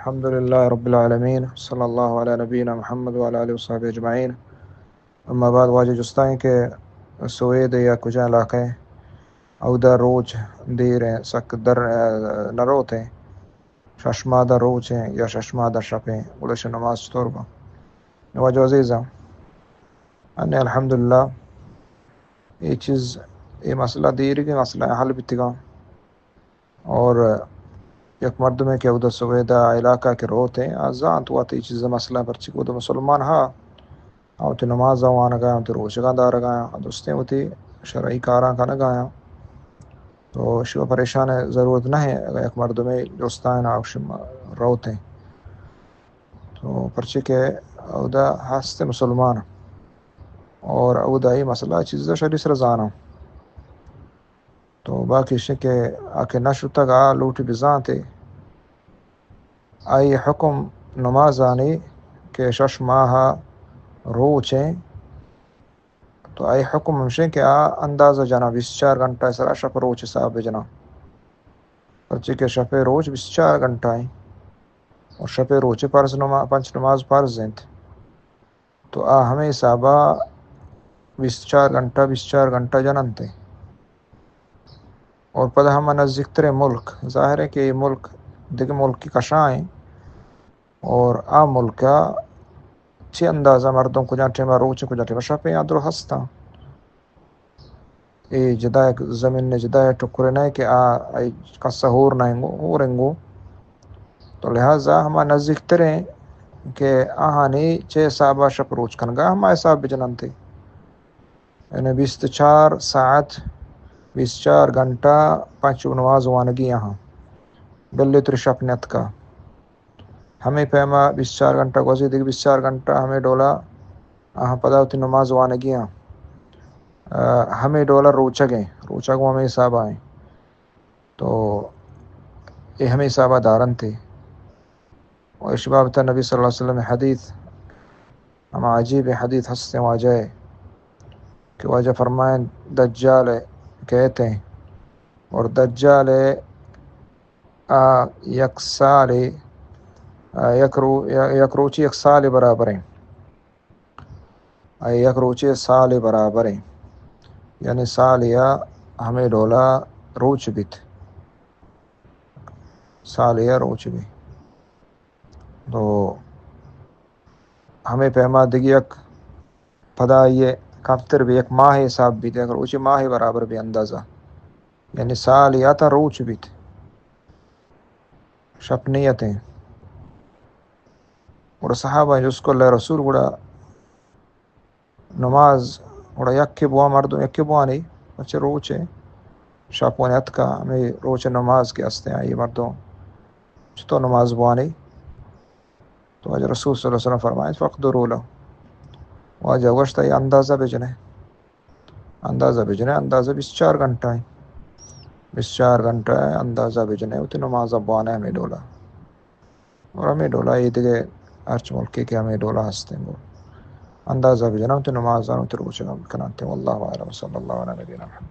الحمد لله رب العالمين، صلى الله على نبينا محمد وعلى آله وصحبه أجمعين. أما بعد، واجہ جستائیں کہ سوید یا کجا علاقہ ایں، اودا روچ دیر ایں، سک در، نہ روت ایں، شش ماہ دا روچ ایں یا شش ماہ دا شپ ایں، گڑا شہ نماز چطور باں؟ واجہ عزیزاں، انّے الحمدللہ، اے چیز، اے مسئلہ دیرگیں مسئلہ ایں، حل بیتگاں۔ اور یک مردمے کہ اودا سویدا علاقہ کہ روت ایں، آ زانت وت اے چیز مسئلہ، پرچہ کہ اودا مسلمان ہا، آ وتی نماز وانگا آں، وتی روچگاں دارگا آں، درستیں وتی شرعی کاراں کنگا آں۔ تو شما پریشان ضرورت نہ ایں، اگر یک مردمے جستائیں آ شما روت ایں۔ تو پرچہ کہ اودا ہست مسلمان، اور اودا اے مسئلہ چیز شری سر زاناں۔ تو باقی ایش کہ آ کہ نہ شتگ، آ لوٹی بزانتے، آئی حکم نمازانی کہ شش ماہ روچ ایں، تو آئی حکم ہمشیں کہ آ اندازہ جناں، بیست چار گھنٹہ سرا شپ روچ حساب بجناں، پرچہ کہ شپ روچ بیست چار گھنٹہ ایں اور شپ روچ پرز نما-، پنچ نماز پرز انت۔ تو آ ہمے حسابا بیست چار گھنٹہ، بیست چار گھنٹہ جننت۔ اور پدا ہما نزیکتریں ملک، ظاہر ایں کہ اے ملک دگہ ملکی کشا ایں، اور آ ملکا چی اندازہ مردم کجا ٹیما روچ ایں، کجا ٹیما شپ ایں، آ درو ہستاں۔ اے جدا یک زمین ءِ جدا یک ٹکرے نہ کہ آ، آئی کسا ہور نہ انگو، ہور انگو۔ تو لہذا ہما نزیکتریں کہ آہانی چے حسابا شپ روچ کنگا، ہما حساب بجننتے۔ یعنی بیست چار ساعت، بیست چار گھنٹہ پنچ نماز وانگی آہاں۔ بلے تری شپ نیتکا۔ ہمے پیما بیست چار گھنٹہ گوزی، دگہ بیست چار گھنٹہ ہمے ڈولا آہاں پدا وتی نماز وانگی آں۔ آ، ہمے ڈولا روچگ ایں، روچگ ہمے حسابا ایں۔ تو اے ہمے حسابا دارنتے۔ و ایشی بابتا نبی صلی اللہ علیہ وسلم حدیث، ہما عجیب حدیث ہستیں واجہ کہ واجہ فرمائیں، دجال کئیت ایں اور دجال آ یک سالے، آ یک رو-، یک روچی یک سالے برابر ایں۔ آ یک روچی سالے برابر ایں۔ یعنی سالیا ہمے ڈولا روچ بیت۔ سالیا روچ بیت۔ تو ہمے پیما دگہ یک پدا آئی ءِ کمتر بی، یک ماہے حساب بیت، یک روچے ماہے برابر بی اندازہ۔ یعنی سالے آ تا روچ بیت، شپ نیت ایں۔ گڑا صحابہ جست کو، اللہ رسول، گڑا نماز گڑا یکے بوا، مردم یکے بوانی، پرچہ روچے شپ وانی اتکا، ہمے روچے نماز کہ ہستیں، آئی مردم چطور نماز بوانی؟ تو واجہ رسول صلی اللہ علیہ وسلم فرمائیت، فاقدروا له۔ واجہ گوشت، اے اندازہ بجنے، اندازہ بجنے، اندازہ بیست چار گھنٹہ ایں۔ بیست چار گھنٹہ اندازہ بجنے، وتی نماز بوانے ہمے ڈولا۔ اور ہمے ڈولا اے دگہ ہرچ ملکے کہ ہمے ڈولا ہستیں، گو اندازہ بجناں، وتی نمازاں، وتی روچگاں بکناں۔ واللہ اعلم، صلی اللہ علی نبینا محمد۔